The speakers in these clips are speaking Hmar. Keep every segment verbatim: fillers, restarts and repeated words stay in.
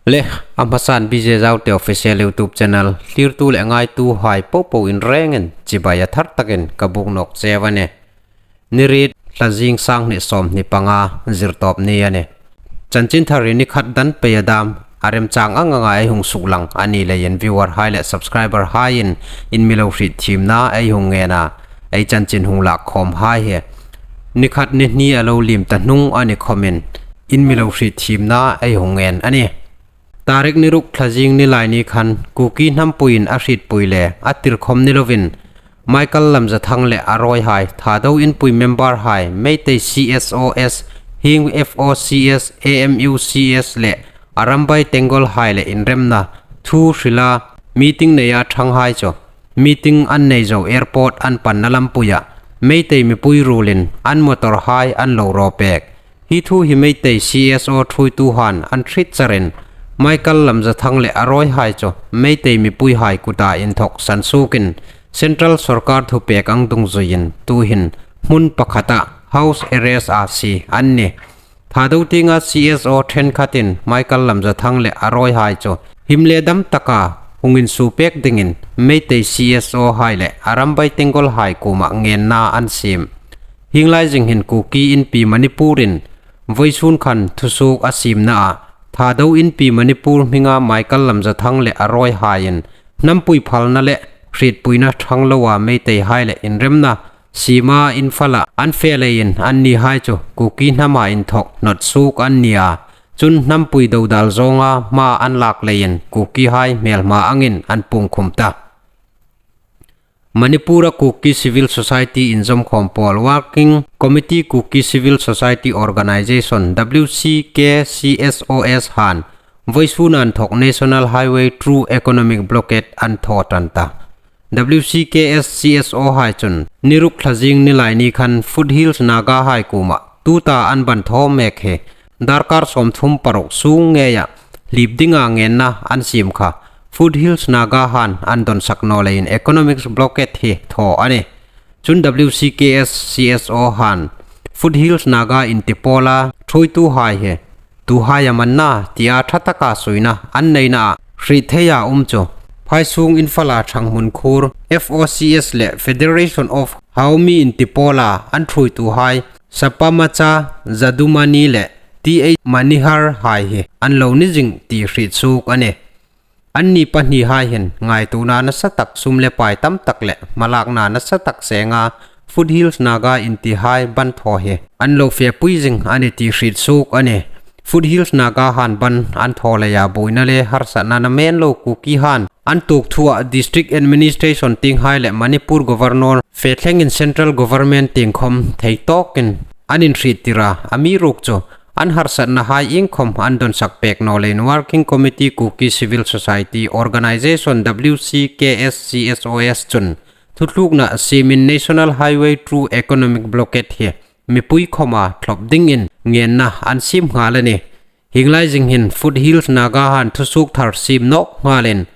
Le, a hmasan B J Zaute Official YouTube Channel thlirtu le ngaituhai popo in rengin chibai a thar takin ka buk nawk cheu a nih. Ni riet, Hlazing, sanghni sawmhni panga, Zirtawp ni a nih. Chanchinthar hi ni khat dan pei a dam, a remchang ang anga ei hung suklang a ni leiin viewerhai le subscriberhaiin in mi lo hriet thiemna ei hung ngen a, ei chanchin hung lak khawmhai hi ni khat ni hni a lo liem ta hnung a ni khawmin in mi lo hriet thiemna ei hung ngen a nih. Tarik ni ruk, Hlazing, Nilaini khan Kuki hnampuiin a hrietpui le a tirkhawm ni lovin, Michael Lamzathang le a rawihai, Thado Inpui memberhai, Meitei C S O S, Hing F O C S, A M U C S le Arambai Tenggolhai le inremna thu hrila meeting neia ṭhanghai chu meeting an nei zo airport an panna lampuia Meitei mipui ruolin an motorhai an lo raw pek. Hi thu hi Meitei C S O ṭhuoituhan an hriet charin, Michael Lamzathang le a rawihai chu Meitei mipuihai kuta inthawk sansuokin Central Sawrkar thupek ang dungzuiin tuhin hmun pakhata house arrest-a sie an nih. Thado tienga C S O ṭhenkhatin Michael Lamzathang le a rawihai chu him le dam taka hung insuo pek dingin Meitei C S O hai le Arambai Tenggolhai kuoma ngenna an siem. Hieng lai zing hin Kuki Inpi Manipurin vawisun khan thusuok a siemna a, Thado Inpi Manipur hminga Michael Lamzathang le a rawihaiin hnampui phalna le hrietpuina ṭhang loa Meiteihai le inremna sima Imphal-a an fe leiin annihai chu Kuki hnama inthawk hnawt suok an ni a, chun hnampui dodal zawnga hma an lak leiin Kukihai hmelma angin an puong khum ta. Manipur-a Kuki Civil Society inzawmkhawm pawl, Working Committee Kuki Civil Society Organization, W C K C S O S han vawisun inthawk National Highway two economic blockade an thaw ṭan ta. W C K S C S O hai chun ni ruk, Hlazing, Nilaini khan Foothills Nagahai kuoma tuta an ban thaw mek hi darkar sawmthum paruk sung ngeia hlip dinga ngenna an siem kha Foothills Nagahan an dawnsak naw leiin economics blockade hi thaw a nih. Chun W C K S C S O han Foothills Naga inti pawla ṭhuoituhai hi tuhai am an na tia ṭha taka suina an neina a hriet theia um chu phaisung Imphal-a ṭhang hmun khur F O C S le Federation of Haomi inti pawla an ṭhuoituhai Sapamacha Jadumani le T H Manihar hai hi an lo ni zing ti hriet suok a nih. Anni pahnihai hin ngaituona nasa tak, sum le pai tam tak le hmalakna nasa tak senga Foothills Naga intihai ban thaw hi an lo fepui zing a nih ti hriet suok a nih. Foothills Nagahan ban an thaw leia buoina le harsatna namen lo Kukihan an tuok thua district administration tienghai le Manipur Governor fe thlengin central government tieng khawm thei tawkin an inhriettir a, amiruokchu an harsatnahai iengkhawm an dawnsak pek naw leiin Working Committee Kuki Civil Society Organization, W C K S C S O S chun thutlukna siemin National Highway two economic blockade hi mipui khawma thlawp dingin ngenna an siem nghal a nih. Hieng lai zing hin Foothills Nagahan thusuok thar siem nawk nghalin,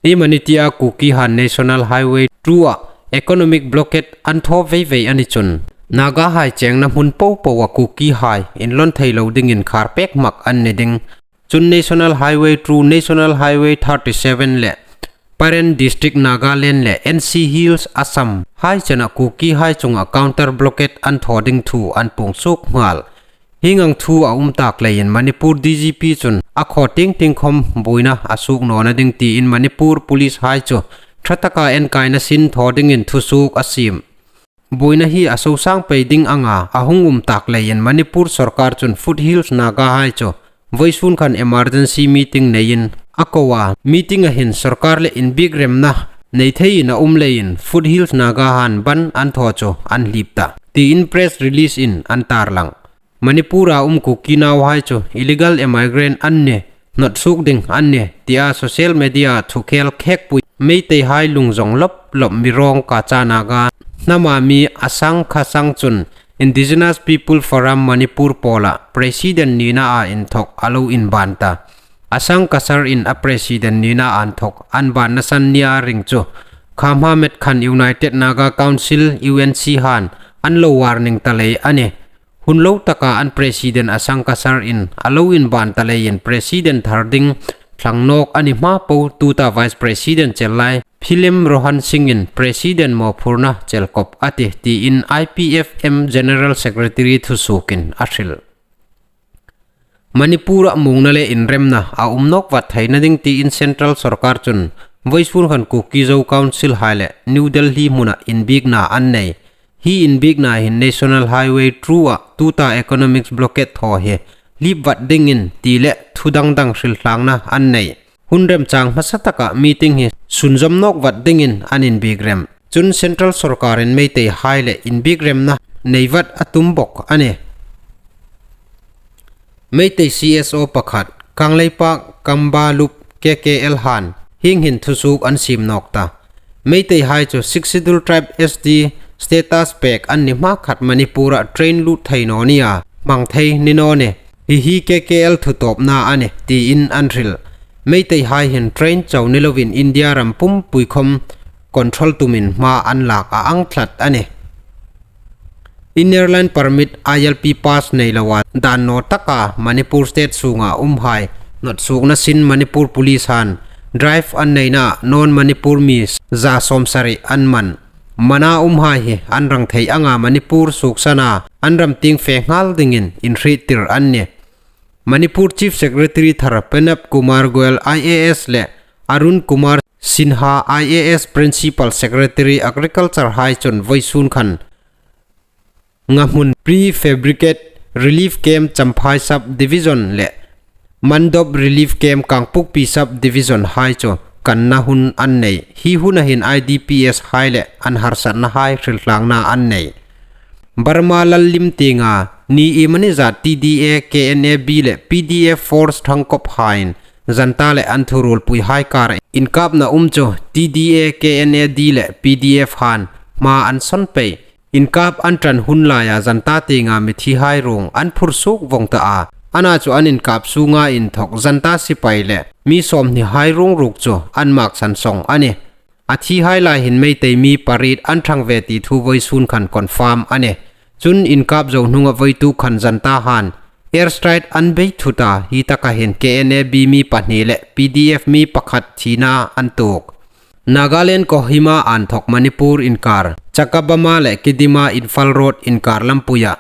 iemani tia Kukihan National Highway two-a economic blockade an thaw vei vei a ni chun Nagahai chengna hmun popoa Kukihai inlawn thei lo dingin khar pek mak an ni ding. Chun National Highway two, National Highway thirty-seven le Peren District, Nagaland le N C Hills, Assam hai chena Kukihai chunga counter blockade an thaw ding thu an puong suok nghal. Hieng ang thu a um tak leiin Manipur D G P chun a khaw tieng tieng khawm buoina a suok nawna ding tiin Manipur Police hai chu ṭha taka enkaina sin thaw dingin thusuok a siem. Buoina hi a sosang pei ding anga a hung um tak leiin Manipur sawrkar chun Foothills Nagahai chu vawisun khan emergency meeting neiin a ko a, meeting-a hin sawrkar le inbiekremna nei theiin a um leiin Foothills Nagahan ban an thaw chu an hlip ta tiin press release-in an tarlang. Manipur-a um Kuki nauhai chu illegal immigrant an nih, hnawt suok ding an nih tia social media thukhel khekpui Meiteihai lung zawng lawp lawp Mirong Kacha Naga hnama mi Asang Khasang chun Indigenous People Forum Manipur pawla president nina a inthawk a lo inban ta. Asang Kasar-in a president nina inthawk an banna san nia ring chu kha hma met khan United Naga Council, U N C han an lo warning ta lei a nih. Hun lo taka an president Asang Kasar-in a lo inban ta leiin president thar ding thlang nawk a ni hma po tuta Vice President chel lai Philem Rohan Singh-in President mawphurna chel kop a tih tiin I P F M General Secretary thusuokin a hril. Manipur-a muongna le inremna a um nawk vat theina ding tiin Central Sorkar chun vawisun khan Kuki-Zo Council hai le New Delhi hmuna inbiekna an nei. Hi inbiekna hin National Highway two-a tuta economics blockade thaw hi hlip vat dingin ti le thu dang dang hrilthlangna an nei. Hun remchang hmasa taka meeting hi sunzawm nawk vat dingin an inbiek rem. Chun Central Sorkarin Meitei hai le inbiek remna nei vat a tum bok a nih. Meitei C S O pakhat, Kangleipak Kambalup K K L han hieng hin thusuok an siem nawk ta. Meitei hai chu Sixth Schedule Tribe S T status pek an ni hma khat Manipur-a train lut thei naw nia, hmang thei ni naw ni. Hi hi K K L thutawpna a nih tiin an hril. Meitei hai hin train chau ni lovin India ram pumpui khom control tumin hma an lak a ang tlat a nih. Inner Line Permit I L P pass nei loa dan naw taka Manipur State sunga um hai hnawt suokna sin Manipur Police han drive an neina non Manipur mi za sawmsari an man. Mana um hai hi an rang thei anga Manipur suoksana an ram tieng fe nghal dingin inhriettir an nih. Manipur Chief Secretary thar Pranab Kumar Goel I A S le Arun Kumar Sinha I A S Principal Secretary Agriculture hai chun vawisun khan Ngahmun Prefabricated Relief Camp Champhai Sub Division le Mandop Relief Camp Kangpokpi Sub Division hai chu kanna hun an nei. Hi huna hin I D P S hai le an harsatna hai hrilthlangna an nei. Burma lallim tienga ni iemani zat T D A, K N A B le P D F force thangkop hain zanta le an thuruolpui hai kar inkapna um chu T D A, K N A D le P D F han hma an sawn pei. Inkap an ṭan hun laia zanta tienga mithi hai ruong an phur suok vong ta a. Ana chu an inkap sunga inthawk zanta sipai le mi sawmhni hai ruong ruok chu an maksan sawng a nih. A thi hai lai hin Meitei mi pariet an thang ve ti thu vawisun khan confirm a nih. Chun inkap zo hnunga vawituk khan zanta han airstrike an bei thut a, hi taka hin K N A B mi pahni le P D F mi pakhat thina an tuok. Nagaland Kohima inthawk Manipur inkar Chakabama le Kidima Imphal Road inkar lampuia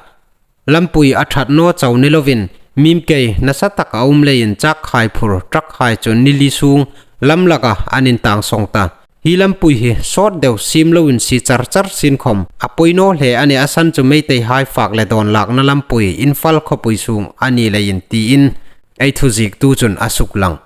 lampui a ṭhat naw chau ni lovin, mim kei nasa tak a um leiin chak hai phur truck hai chu ni li sung lam laka an intang sawng ta. Hi lampui hi sawt deu siem loin sie char char sien khom a pawi naw hle a nih, a san chu Meitei hai fak le dawn lakna lampui Imphal khawpui sung a ni leiin tiin ei thuziktu chun a suklang.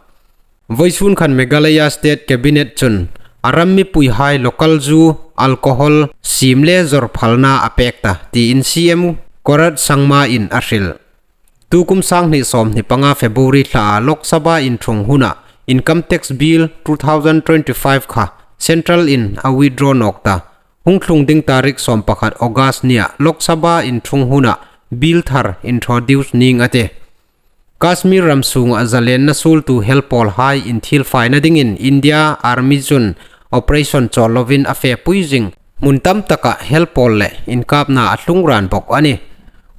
Vawisun khan Meghalaya State Cabinet chun a ram mipui hai local zu alcohol siem le zawr phalna a pek ta tiin C M Conrad Sangma in a hril. Tukum sanghni sawmhni panga February thlaa Lok Sabha inthung huna Income Tax Bill two thousand twenty-five kha Central in a withdraw nawk ta. Hung thlung ding tarik sawmpakhat August nia Lok Sabha inthung huna bill thar introduce ning a tih. Kashmir ram sunga zalenna suoltu helpawl hai inthilfaina dingin India Army chun operation chawl lovin a fepui zing. Hmun tam taka helpawl le inkapna a tlung ran bok a nih.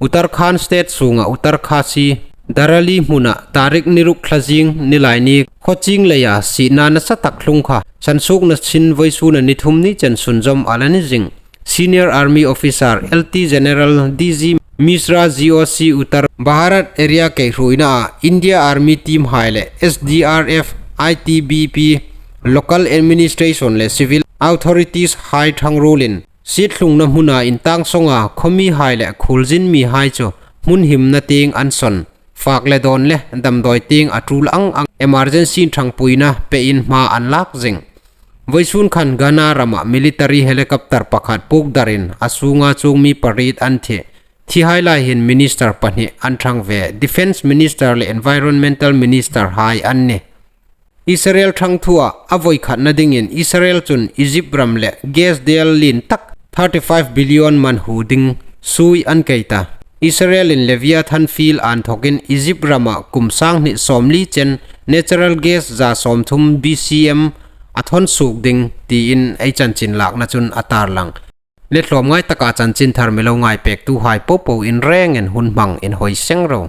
Uttarakhand State sunga Uttarkashi Darali hmuna tarik ni ruk thla zing Nilaini khawching leia sietna nasa tak tlung kha sansuokna sin vawisuna ni thum ni chen sunzawm a la ni zing. Senior Army Officer L T General D G Mishra G O C Uttar Bharat Area keihruoina a India Army team hai le S D R F, I T B P, local administration le civil authorities hai thangruolin siet thlungna hmuna intang sawnga khawmi hai le khuolzin mi hai chu hmun himna tieng an sawn. Fak le dawn le damdawi tieng a tul ang ang emergency thangpuina pein hma an lak zing. Vawisun khan Ghana rama military helicopter pakhat pukdarin a sunga chuong mi pariet an thi. Thi hai lai hin minister pahni an thang ve, Defence Minister le Environmental Minister hai an nih. Israel thangthua a voikhatna dingin Israel chun Egypt ram le gas deal lien tak thirty-five billion man hu ding sui an kei ta. Israel in Leviathan field inthawkin Egypt rama kum sanghni sawmli chen natural gas za sawmthum B C M a thawn suok ding tiin ei chanchin lakna chun a tarlang. Lethlawm ngai taka chanchin thar mi lo ngai pektu hai popo in rengin hun hmang inhawi seng ro.